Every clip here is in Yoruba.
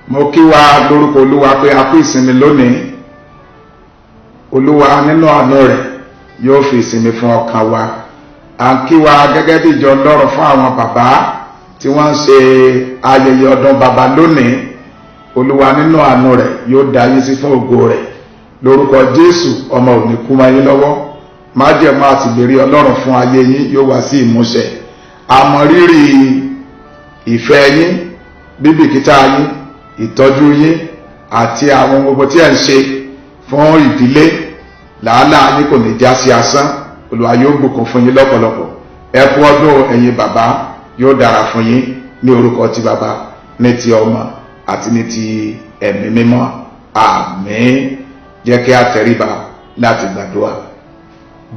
Mo kí wa lórúkọ Olúwa pé a kú ìsinmi lónìí. Olúwa nínú àánú rẹ̀ yóò fi ìsinmi fún ọkàn wa. À ń kí wa gẹ́gẹ́ bí ìjọ Ọlọ́run fún àwọn bàbá tí wọ́n ń ṣe ayẹyẹ ọdún bàbá lónìí. Olúwa nínú àánú rẹ̀ yóò dá yín sí fún ògo rẹ̀. Lórúkọ Jésù, ọmọ ò ní kú mọ́ yín lọ́wọ́. Májẹ̀mú àti ìlérí Ọlọ́run fún ayé yín yóò wá sí ìmúṣẹ. Àmọ́ rírì ìfẹ́ yín, bíbìkítà yín, ìtọ́jú yín àti àwọn gbogbo tí ẹ̀ ń ṣe fún ìdílé, làálàá yín kò ní já sí asán. Olúwa yóò bùkún fún yín lọ́pọ̀lọpọ̀. Ẹ kú ọdún, ẹ̀yin bàbá, yóò dára fún yín ní orúkọ ti Bàbá, ní ti Ọmọ àti ní ti Ẹ̀mí Mímọ́. Àmín. Jẹ́ kí a tẹríba láti gbàdúrà.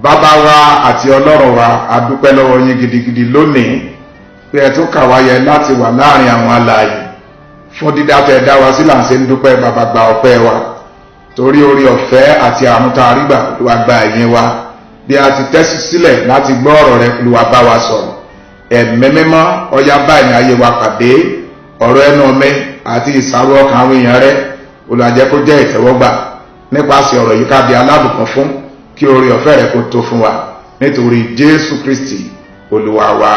Bàbá wa àti Ọlọ́run wa, a dúpẹ́ lọ́wọ́ yín gidigidi lónìí pé ẹ tún kà wá yẹ láti wà láàrin àwọn alààyè. Fún dídá tẹ dá wa sí là ń ṣe ń dúpẹ́. Bàbá, gba ọpẹ́ wa torí orí ọ̀fẹ́ àti àánú tá a rí gbà. Olúwa, gba ẹ̀yìn wa bí a ti tẹ́sí sílẹ̀ láti gbọ́ ọ̀rọ̀ rẹ. Olúwa, bá wa sọ̀rọ̀. Ẹ̀mí Mímọ́, ọya, bá ìrìn ayé wa pàdé. Ọ̀rọ̀ ẹnu mi àti ìsàrò ọkàn àwọn èèyàn rẹ, Olúwa, jẹ́ kó jẹ́ ìtẹ́wọ́gbà. Nípasẹ̀ ọ̀rọ̀ yìí, ká di alábùkún fún, kí orí ọ̀fẹ́ rẹ kó tó fún wa, nítorí Jésù Kristi Olúwa wa.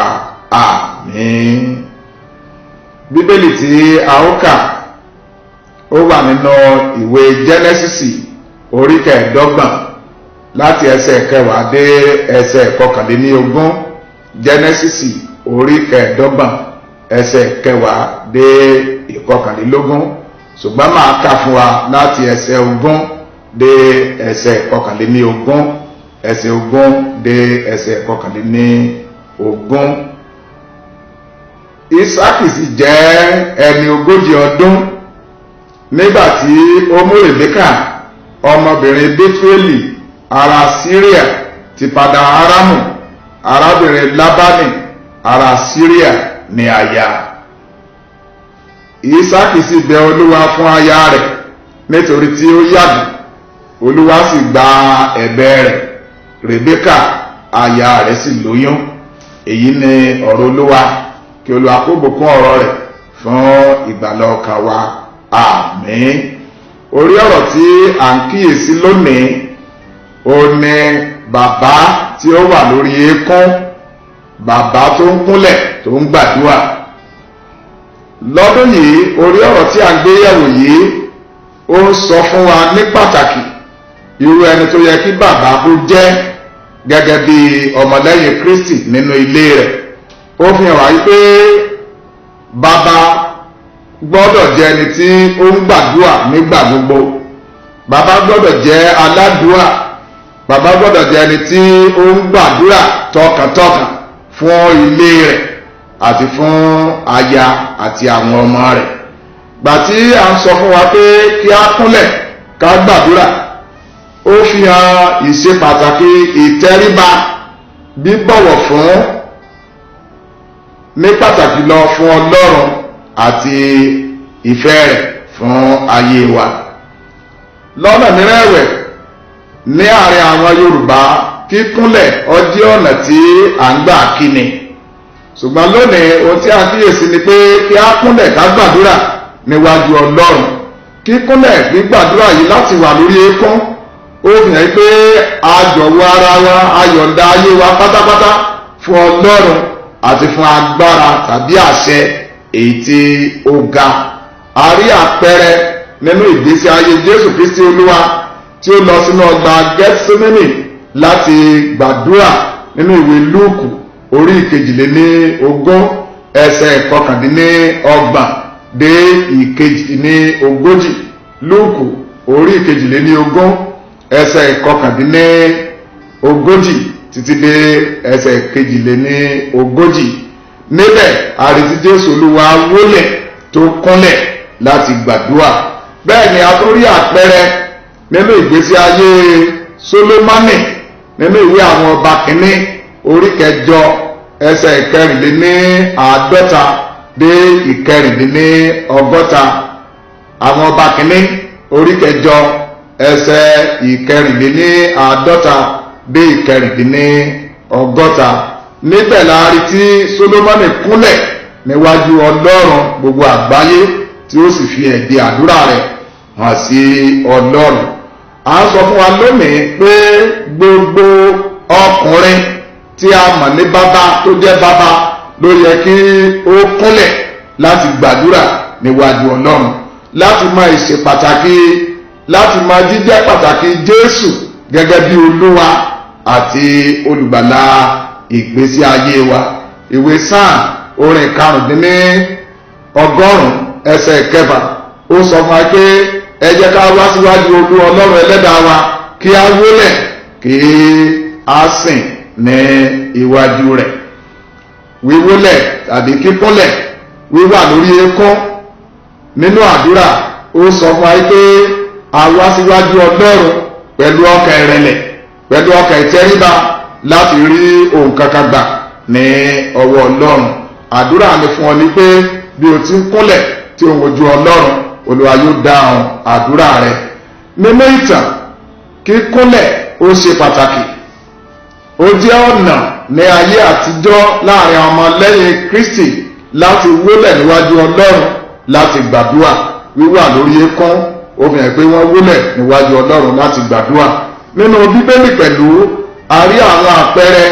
Àmín. Bíbélì tí a ó kà, ó wà nínú ìwé Jẹ́nẹ́sísì orí 25, láti ẹsẹ̀ 10 dé ẹsẹ̀ 21. Jẹ́nẹ́sísì orí 25, ẹsẹ̀ 10 dé 21, ṣùgbọ́n máa kà fún wa láti ẹsẹ̀ 20 dé ẹsẹ̀ 21, ẹsẹ̀ 20 dé ẹsẹ̀ 21. Ísákì sì jẹ́ ẹni 40 ọdún nígbà tí ó mú Rèbékà, ọmọbìnrin Bẹ́túélì ará Síríà ti Padà Árámù, arábìnrin Lábánì ará Síríà, ní aya. Ísákì sì bẹ̀ Olúwa fún aya rẹ̀ nítorí tí ó yàgàn. Olúwa sì gba ẹ̀bẹ̀ rẹ̀, Rèbékà aya rẹ̀ sì lóyún. Èyí ni ọ̀rọ̀ Olúwa. Kí Olúwa kó bùkún ọ̀rọ̀ rẹ̀ fún ìgbàlà ọkàn wa. Àmín. Orí ọ̀rọ̀ tí à ń kíyèsí lónìí ó ní bàbá tí ó wà lórí eékún, bàbá tó ń kúnlẹ̀ tó ń gbàdúrà. Lọ́dún yìí, orí ọ̀rọ̀ tí à ń gbé yẹ̀wò yìí, ó ń sọ fún wa ní pàtàkì irú ẹni tó yẹ kí bàbá kó jẹ́ gẹ́gẹ́ bí ọmọlẹ́yìn Kristi nínú ilé rẹ̀. Ó fi hàn wá pé bàbá gbọ́dọ̀ jẹ́ ẹni tí ó ń gbàdúrà nígbà gbogbo. Bàbá gbọ́dọ̀ jẹ́ aládùúà. Bàbá gbọ́dọ̀ jẹ́ ẹni tí ó ń gbàdúrà tọkàntọkàn fún ilé rẹ̀ àti fún aya àti àwọn ọmọ rẹ̀. Gbà tí a ń sọ fún wa pé kí a kúnlẹ̀ ká gbàdúrà, ó fi hàn ìṣe pàtàkì ìtẹríba, bíbọ̀wọ̀ fún, ní pàtàkì lọ fún Ọlọ́run àti ìfẹ́ rẹ̀ fún ayé wa. Lọ́nà mìíràn ẹ̀wẹ̀, ní àárín àwọn Yorùbá, kíkúnlẹ̀ ó jẹ́ ọ̀nà tí à ń gbà kíni. Ṣùgbọ́n lónìí, ohun tí a kíyèsí ni pé kí a kúnlẹ̀ ká gbàdúrà níwájú Ọlọ́run. Kíkúnlẹ̀ gbígbàdúrà yìí láti wà lórí eékún, ó fi hàn pé a jọ̀wọ́ ara wa, a yọ̀ǹda ayé wa pátápátá fún Ọlọ́run àti fún agbára tàbí àṣẹ èyí tí ó ga. A rí àpẹẹrẹ nínú ìgbésí ayé Jésù Kristi Olúwa tí ó lọ sínú ọgbà Gẹ́tísémánì láti gbàdúrà nínú ìwé Lúùkù orí 22, ẹsẹ̀ 29 dé 42. Lúùkù orí 22, ẹsẹ̀ 39 títí dé ẹsẹ̀ 42. Níbẹ̀, a rí tí Jésù Olúwa wólẹ̀ tó kúnlẹ̀ láti gbàdúrà. Bẹ́ẹ̀ ni a tún rí àpẹẹrẹ nínú ìgbésí ayé Sólómánì nínú ìwé Àwọn Ọba Kínní orí 8, ẹsẹ̀ 54 dé 64. Àwọn Ọba Kínní orí 8, ẹsẹ̀ 54 dé 64. Níbẹ̀ la rí tí Sólómọ́nì kúnlẹ̀ níwájú Ọlọ́run gbogbo àgbáyé tí tí ó sì fi ẹ̀bi àdúrà rẹ̀ hàn sí Ọlọ́run. À ń sọ fún wa lónìí pé gbogbo ọkùnrin tí a mọ̀ ní bàbá tó jẹ́ bàbá ló yẹ kí ó kúnlẹ̀ láti gbàdúrà níwájú Ọlọ́run, láti mọ ìṣe pàtàkì, láti mọ jíjẹ́ pàtàkì Jésù gẹ́gẹ́ bí Olúwa àti olùgbàlà ìgbésí ayé wa. Ìwé Sáà orin 195 ẹsẹ̀ 6 ó sọ fún wa pé ẹ jẹ́ ká wá síwájú Olú Ọlọ́run ẹlẹ́dàá wa, kí a wólẹ̀ kí a sìn ní iwájú rẹ̀. Wíwólẹ̀ tàbí kíkúnlẹ̀, wíwà lórí eékún nínú àdúrà, ó sọ fún wa pé a wá síwájú Ọlọ́run pẹ̀lú ọkàn ìrẹ̀lẹ̀, pẹ̀lú ọkàn ìtẹríba, láti rí ohun kankan gbà ní ọwọ́ Ọlọ́run. Àdúrà mi fún ọ ní pé bí o ti ń kúnlẹ̀ tí o ń wojú Ọlọ́run, Olúwa yóò dáhùn àdúrà rẹ. Nínú ìtàn, kíkúnlẹ̀ ó ṣe pàtàkì. Ó jẹ́ ọ̀nà ní ayé àtijọ́ láàrin ọmọ lẹ́yìn Kristi láti wólẹ̀ níwájú Ọlọ́run láti gbàdúrà. Wíwà lórí eékún ó fi hàn pé wọ́n wólẹ̀ níwájú Ọlọ́run láti gbàdúrà. Nínú Bíbélì pẹ̀lú, a rí àwọn àpẹẹrẹ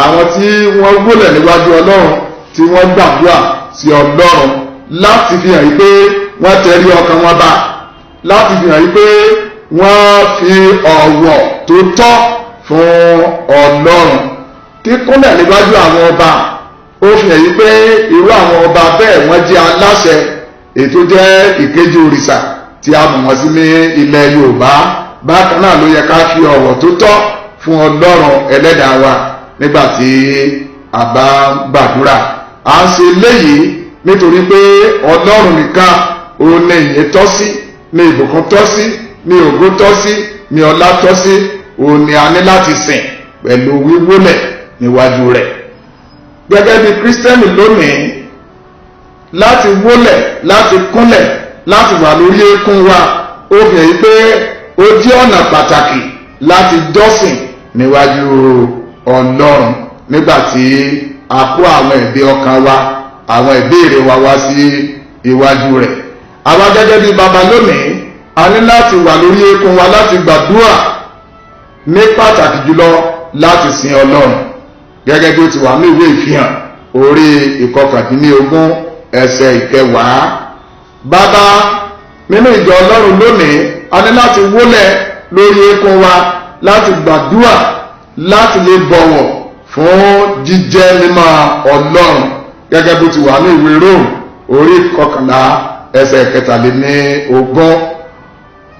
àwọn tí wọ́n wólẹ̀ níwájú Ọlọ́run, tí wọ́n gbàdúrà sí Ọlọ́run láti fi hàn pé wọ́n tẹrí ọkàn wọn ba, láti fi hàn pé wọ́n fi ọ̀wọ̀ tó tọ́ fún Ọlọ́run. Kíkúnlẹ̀ níwájú àwọn ọba ó fi hàn pé irú àwọn ọba bẹ́ẹ̀ wọ́n jẹ́ aláṣẹ, ètò jẹ́ ìkejì òrìṣà tí a mọ̀ wọ́n sí ní ilẹ̀ Yorùbá. Bákan náà ló yẹ ká fi ọ̀wọ̀ tó tọ́ fún Ọlọ́run ẹlẹ́dàá wa nígbà tí a bá ń gbàdúrà. À ń ṣe léyìí nítorí pé Ọlọ́run nìkan òun ní ìyìn tọ́ sí, ní ìbùkún tọ́ sí, ní ògo tọ́ sí, ní ọlá tọ́ sí. Òun ni a ní láti sìn pẹ̀lú wíwólẹ̀ níwájú rẹ̀. Gẹ́gẹ́ bí Kírísítẹ́nì lónìí, láti wólẹ̀, láti kúnlẹ̀, láti wà lórí eékún wa, ó fi hàn pé ó jẹ́ ọ̀nà pàtàkì láti jọ́sìn níwájú Ọlọ́run nígbà tí a kó àwọn ẹ̀bi ọkàn wa, àwọn ìbéèrè wa wá sí iwájú rẹ̀. Àwa gẹ́gẹ́ bí baba lónìí, a ní láti wà lórí eékún wa láti gbàdúrà, ní pàtàkì jùlọ láti sin Ọlọ́run, gẹ́gẹ́ bí ó ti wà ní ìwé Ìfihàn orí 19 ẹsẹ̀ 10. Bàbá nínú ìjọ Ọlọ́run lónìí, a ní láti wólẹ̀ lórí eékún wa láti gbàdúrà, láti lè bọ̀wọ̀ fún jíjẹ́ mímọ́ Ọlọ́run, gẹ́gẹ́ bó ti wà ní ìwé Róòmù orí 11 ẹsẹ̀ 23.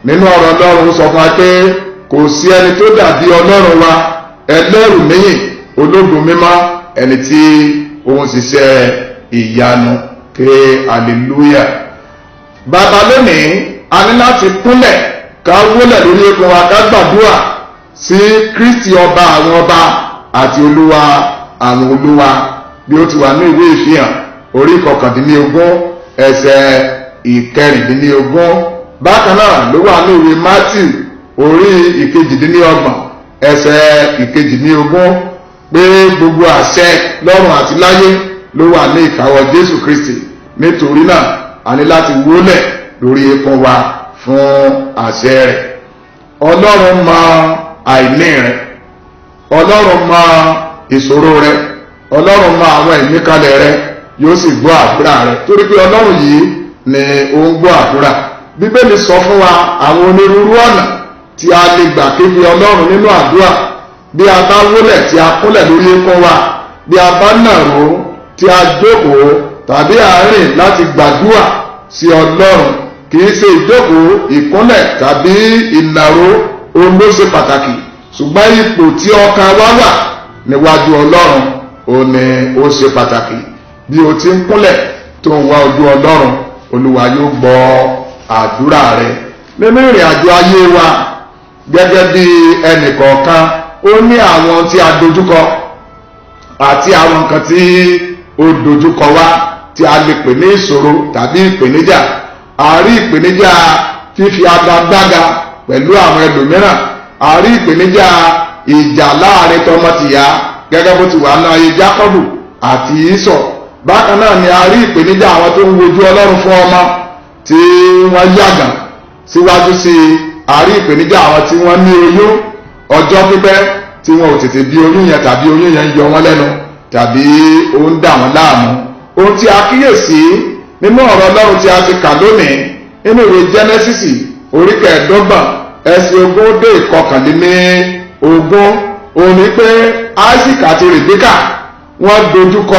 Nínú ọ̀rọ̀ Ọlọ́run sọ fún wa pé kò sí ẹni tó dàbí Ọlọ́run wa, ẹlẹ́rù níyìn, ológun mímọ́, ẹni tí òun ṣiṣẹ́ ìyanu. Ké hallelujah. Bàbá lónìí, a ní láti kúnlẹ̀ ká wólẹ̀ lórí eékún wa ká gbàdúrà sí Kristi ọba àwọn ọba àti Olúwa àwọn olúwa, bí ó ti wà ní ìwé Ìfihàn orí 19 ẹsẹ̀ 16. Bákan náà ló wà ní ìwé Matthew orí 28 ẹsẹ̀ 22 pé gbogbo àṣẹ lọ́run àti láyé ló wà ní ìkáwọ́ Jésù Kristi. Nítorí náà a ní láti wólẹ̀ lórí eékún wa fún àṣẹ rẹ̀. Ọlọ́run mọ àìní rẹ̀, Ọlọ́run mọ ìṣòro rẹ̀, Ọlọ́run mọ àwọn ìmíkalẹ̀ rẹ̀, yóò sì gbọ́ àdúrà rẹ̀, torí pé Ọlọ́run yìí ni ó ń gbọ́ àdúrà. Bíbélì sọ fún wa àwọn onírúurú ọ̀nà tí a lè gbà kéde Ọlọ́run nínú àdúrà. Bí a bá wólẹ̀ tí a kúnlẹ̀ lórí eékún wa, bí a bá nàró tí a jókòó tàbí àárín láti gbàdúrà sí Ọlọ́run, kì í ṣe ìjókòó, ìkúnlẹ̀ tàbí ìnàró ohun ló ṣe pàtàkì, ṣùgbọ́n ipò tí ọkàn wa wà níwájú Ọlọ́run ó ní ó ṣe pàtàkì. Bí o ti ń kúnlẹ̀ tó ń wá ojú Ọlọ́run, Olúwa yóò gbọ́ àdúrà rẹ. Nínú ìrìn àjò ayé wa gẹ́gẹ́ bí ẹnìkọ̀ọ̀kan, ó ní àwọn tí a dojúkọ àti àwọn nǹkan tí ó dojúkọ wá tí a lè pè ní ìṣòro tàbí ìpèníjà. A rí ìpèníjà fífi agagbága pẹ̀lú àwọn ẹlòmíràn, a rí ìpèníjà ìjà láàrin tọmọtìyá gẹ́gẹ́ bó ti wà ní ayé Jákọ́bù àti Ísọ̀. Bákan náà ni a rí ìpèníjà àwọn tó ń wojú Ọlọ́run fún ọmọ tí wọ́n yàgàn. Síwájú sí i, a rí ìpèníjà àwọn tí wọ́n ní oyún ọjọ́ pípẹ́ tí wọn ò tètè bí oyún yẹn, tàbí oyún yẹn ń yọ wọ́n lẹ́nu, tàbí ó ń dà wọ́n láàmú. Ohun tí a kíyèsí nínú ọ̀rọ̀ Ọlọ́run tí a ti kà lónìí nínú ìwé Jẹ́nẹ́sísì orí 25 ẹsẹ̀ 20 dé 21, òun ni pé Isaac àti Rebecca wọ́n dojúkọ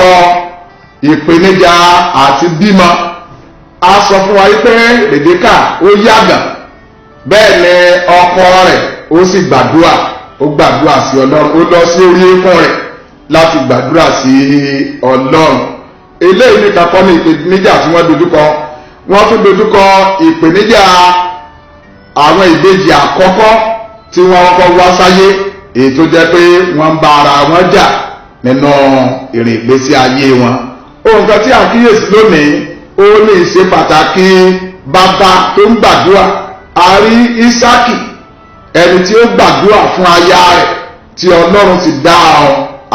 ìpèníjà àti bímọ. A sọ fún wa pé Rebecca ó yàgàn, bẹ́ẹ̀ ni ọkọ rẹ̀ ó sì gbàdúrà, ó gbàdúrà sí Ọlọ́run, ó lọ sí orí eékún rẹ̀ láti gbàdúrà sí Ọlọ́run. Eléyìí nìkan kọ́ ní ìpèníjà tí wọ́n dojúkọ. Wọ́n tún dojúkọ ìpèníjà àwọn ìbejì àkọ́kọ́ tí wọ́n kọ́kọ́ wá sáyé, èyí tó jẹ́ pé wọ́n ń bá ara wọn jà nínú ìrìn ìgbésí ayé wọn. Ohun kan tí a kíyèsí lónìí, ó ní ìṣe pàtàkì bàbá tó ń gbàdúrà. A rí Ísákì, ẹni tí ó gbàdúrà fún aya rẹ̀, tí Ọlọ́run ti dá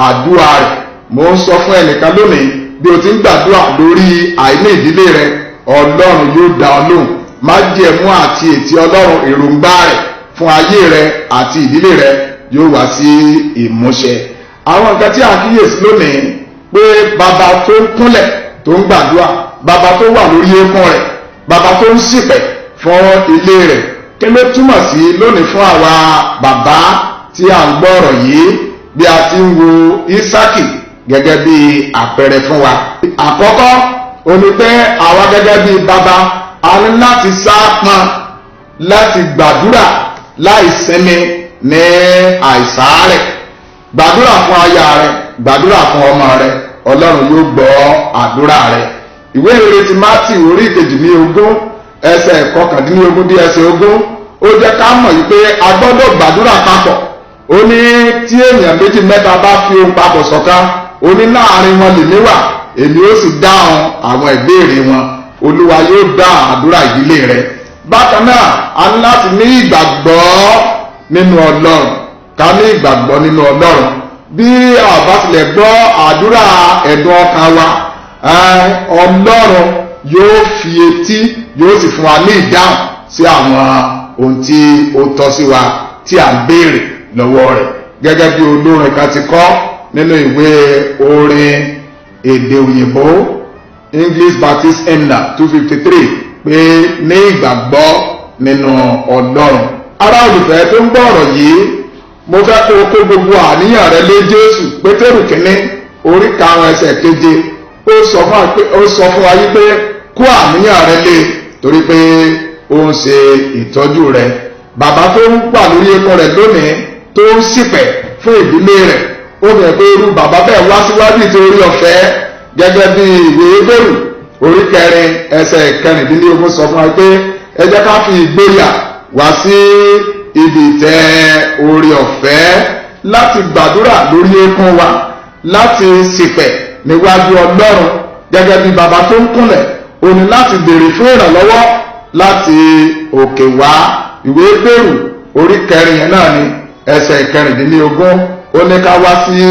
àdúrà rẹ̀. Mo ń sọ fún ẹnìkan lónìí, bí o ti ń gbàdúrà lórí àìní ìdílé rẹ, Ọlọ́run yóò dá ọ lóhùn. Májẹ̀mú àti ètí Ọlọ́run, èròǹgbà rẹ̀ fún ayé rẹ àti ìdílé rẹ yóò wá sí ìmúṣẹ. Àwọn nǹkan tí a kíyèsí lónìí pé bàbá tó ń kúnlẹ̀ tó ń gbàdúrà, bàbá tó wà lórí eékún rẹ̀, bàbá tó ń ṣìpẹ̀ fún ilé rẹ̀, kí ló túmọ̀ sí lónìí fún àwa bàbá tí à ń gbọ́ ọ̀rọ̀ yìí bí a ti ń wo Ísákì gẹ́gẹ́ bí àpẹẹrẹ fún wa? Àkọ́kọ́, ó ní pé àwa gẹ́gẹ́ bí bàbá, a ní láti sá pọn láti gbàdúrà láì sinmi ní àìsàárẹ̀. Gbàdúrà fún aya rẹ, gbàdúrà fún ọmọ rẹ, Ọlọ́run yóò gbọ́ àdúrà rẹ. Ìwé ìrere ti Mátíù orí 22 ẹsẹ̀ 19 dé ẹsẹ̀ 20, ó jẹ́ ká mọ̀ yìí pé a gbọ́dọ̀ gbàdúrà papọ̀. Ó ní tí èèyàn méjì mẹ́ta bá fi ohùn papọ̀ ṣọ̀kan, ó ní láàrin wọn lèmi wà, èmi ó sì dáhùn àwọn ìbéèrè wọn. Olúwa yóò dá àdúrà ìdílé rẹ. Bákan náà, a ní láti ní ìgbàgbọ́ nínú Ọlọ́run. Ká ní ìgbàgbọ́ nínú Ọlọ́run. Bí a bá tilẹ̀ gbọ́ àdúrà ẹ̀dùn ọkàn wa, Ọlọ́run yóò fi etí, yóò sì fún wa ní ìdáhùn sí àwọn ohun tí ó tọ́ sí wa tí à ń béèrè lọ́wọ́ rẹ̀. Gẹ́gẹ́ bí olórin kan ti kọ nínú ìwé orin èdè òyìnbó English Baptist Hymnal 253 pé ní ìgbàgbọ́ nínú Ọlọ́run. Ará olùfẹ́ tó ń gbọ́ ọ̀rọ̀ yìí, mo fẹ́ kó o kó gbogbo àníyàn rẹ lé Jésù. Pétérù kínní orí 5 ẹsẹ̀ 7, ó sọ fún wa yí pé kó àníyàn rẹ lé, torí pé ó ń ṣe ìtọ́jú rẹ. Bàbá tó ń wà lórí eékún rẹ̀ lónìí tó ń ṣìpẹ̀ fún ìdílé rẹ̀, ó fẹ́ pé irú bàbá bẹ́ẹ̀ wá síwájú ìtorí ọ̀fẹ́, gẹ́gẹ́ bí ìwé Hébérù orí 4 ẹsẹ̀ 16 sọ fún wa pé ẹ jẹ́ ká fi ìgboyà wá sí ibi ìtẹ́ orí ọ̀fẹ́ láti gbàdúrà lórí eékún wa, láti ṣìpẹ̀ níwájú Ọlọ́run gẹ́gẹ́ bí bàbá tó ń kúnlẹ̀. Ó ní láti béèrè fún ìrànlọ́wọ́ láti òkè wá. Ìwé Hébérù orí 4 yẹn náà ni ẹsẹ̀ 16, ó ní ká wá sí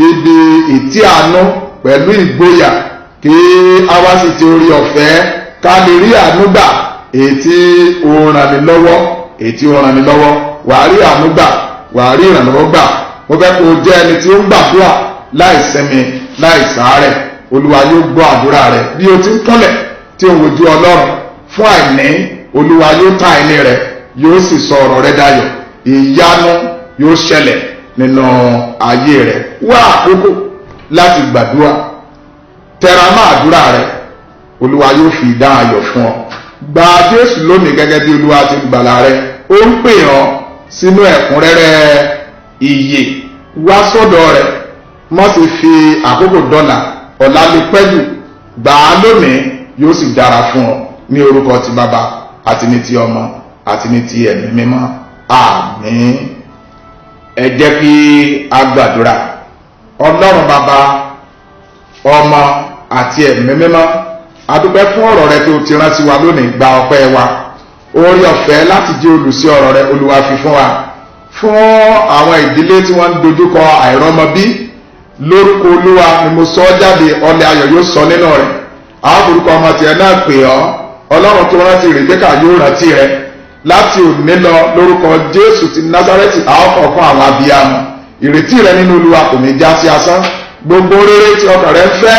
ibi ìtí àánú pẹ̀lú ìgboyà, kí a wá sí ti orí ọ̀fẹ́ ká lè rí àánú gbà, èyí tí ó ràn ní lọ́wọ́, èyí tí ó ràn ní lọ́wọ́. Wàá rí àánú gbà, wàá rí ìrànlọ́wọ́ gbà. Mo fẹ́ kó o jẹ́ ẹni tí ó ń gbàdúrà láì sinmi, láì sàárẹ̀. Olúwa yóò gbọ́ àdúrà rẹ bí o ti ń kúnlẹ̀ tí o ń wojú Ọlọ́run fún àìní. Olúwa yóò ta àìní rẹ, yóò sì sọ ọ̀rọ̀ rẹ dayọ̀. Ìyanu yóò ṣẹlẹ̀ nínú ayé rẹ. Wá àkókò láti gbàdúrà, tẹra mọ́ àdúrà rẹ, Olúwa yóò fi ìdá ayọ̀ fún ọ. Gba Jésù lónìí gẹ́gẹ́ bí Olúwa ti gbàlà rẹ. Ó ń pè ọ́ sínú ẹ̀kúnrẹ́rẹ́ ìyè. Wá sọ́dọ̀ rẹ̀, má sì fi àkókò dọ́là, ọ̀la lè pẹ́ jù. Gbà á lónìí, yóò sì dára fún ọ. Ní orúkọ ti Bàbá àti ní ti Ọmọ àti ní ti Ẹ̀mí Mímọ́, àmín. Ẹ jẹ́ kí a gbàdúrà. Ọlọ́run Bàbá, Ọmọ àti Ẹ̀mí Mímọ́, a dúpẹ́ fún ọ̀rọ̀ rẹ tó ti rán sí wa lónìí. Gba ọpẹ́ wa. Oore ọ̀fẹ́ láti jẹ́ olùsí ọ̀rọ̀ rẹ, Olúwa fi fún wa. Fún àwọn ìdílé tí wọ́n ń dojúkọ àìrọ́mọbí, lórúkọ Olúwa ni mo sọ jáde, ọlẹ̀ ayọ̀ yóò sọ nínú rẹ̀. Àwọn orúkọ ọmọ tiẹ̀ náà pè ọ́, Ọlọ́run tó rántí Rèbékà yóò rántí rẹ láti òní lọ lórúkọ Jésù ti Násárẹ́tì. Àwọn kọ̀ọ̀kan àwọn abiyamọ, ìrètí rẹ nínú Olúwa kò ní já sí asán. Gbogbo rere tí ọkàn rẹ ń fẹ́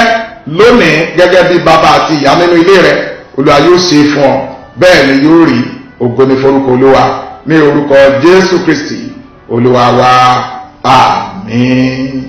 lónìí gẹ́gẹ́ bí bàbá àti ìyá nínú ilé rẹ, Olúwa yóò ṣe é fún ọ. Bẹ́ẹ̀ ni yóò rí. Ògo ní forúkọ Olúwa. Ní orúkọ Jésù Kristi Olúwa wa, àmín.